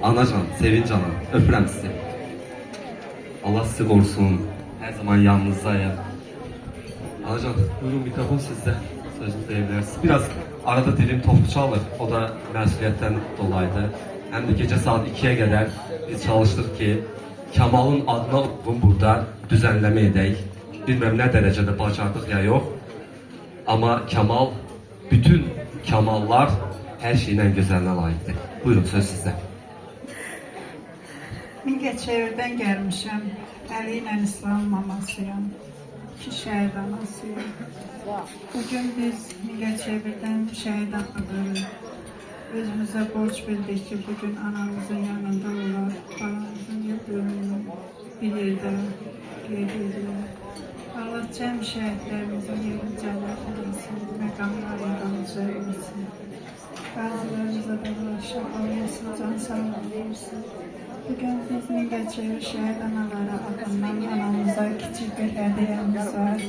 Anacan, Sevinç ana, öpürəm sizi. Allah sizi qorusun. Hər zaman yanınızdayım. Anacan, buyurun mikrofon sizdə. Sözünüzü deyə bilərsiniz. Biraz arada dilim topu çalır. O da məsuliyyətdən dolayıdır. Həm də gecə saat 2-yə qədər biz çalışdıq ki, Kamalın adına uyğun burada düzənləmə edək. Bilmirəm nə dərəcədə bacardıq ya yox. Amma Kamal, bütün Kamallar hər şeyin ən gözəlinə layiqdir. Buyurun, söz sizdə. Mingəçevirdən gəlmişəm. Əli ilə İslam mamasıyam. İki şəhid anasıyam. Bugün biz Mingəçevirdən şəhid anadırıq. Özümüzə borc bildik ki, bugün anamızın yanında olar, balamızın yıl dönümünü bir yerdə qeyd edirik. Allah cəm şəhidlərimizin yerini cənnət eləsin, məqamları yüce eləsin. Qazilərimizə də Allah şəfa versin, can sağlığı versin. Bugün biz Mingəçevir şəhid anaları adından anamıza kiçik bir hədiyyəmiz var.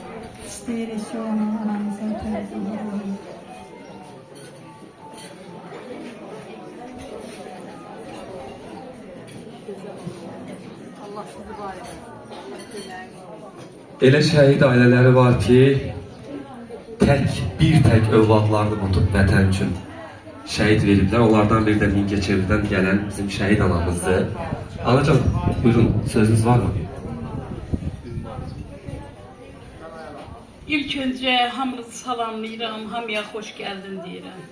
İstəyirik ki, onu anamıza təqdim edək. Allah sizi var etsin. Allah köməyiniz olsun. Elə şəhid ailələri var ki, bir tək övladlarını bu vətən üçün şəhid veriblər. Onlardan biri də Mingəçevirdən gələn bizim şəhid anamızdır. Anacan, buyurun, sözünüz var mı? İlk öncə hamınızı salamlayıram, hamıya xoş gəldin deyirəm.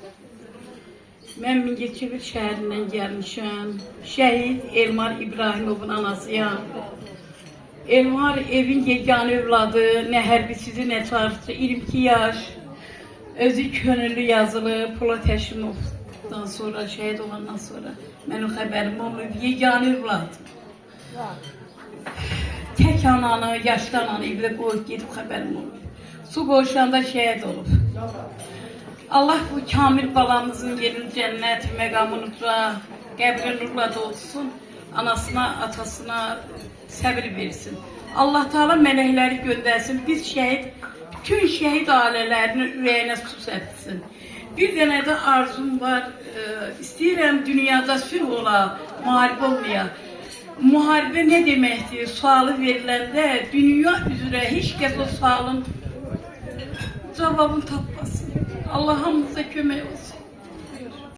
Mən Mingəçevir şəhərindən gəlmişəm. Şəhid Elmar İbrahimovun anasıyam. Elmar evin yeganə övladı, nə hərbçidir, nə çarxçı, 22 yaş. Özü könüllü yazılı, Polad Həşimovdan sonra, şəhid olandan sonra mənim xəbərim olmayıb, yeganə övlad. Tək ananı, yaşlı ananı evdə qoyub gedib xəbərim olmayıb. Su qoşanda şəhid olub. Allah bu kamil balamızın yerini cənnət, məqamını uca, qəbri nurla dolsun, anasına, atasına səbir versin. Allah Teala mələkləri göndərsin, biz şəhid, bütün şəhid ailələrinin ürəyinə su səpsin. Bir dənə də arzum var, istəyirəm dünyada sülh ola, müharibə olmaya. Müharibə nə deməkdir? Sualı veriləndə dünya üzrə heç kəs o sualın cavabını tapmasın. Allah hamımıza kömək olsun.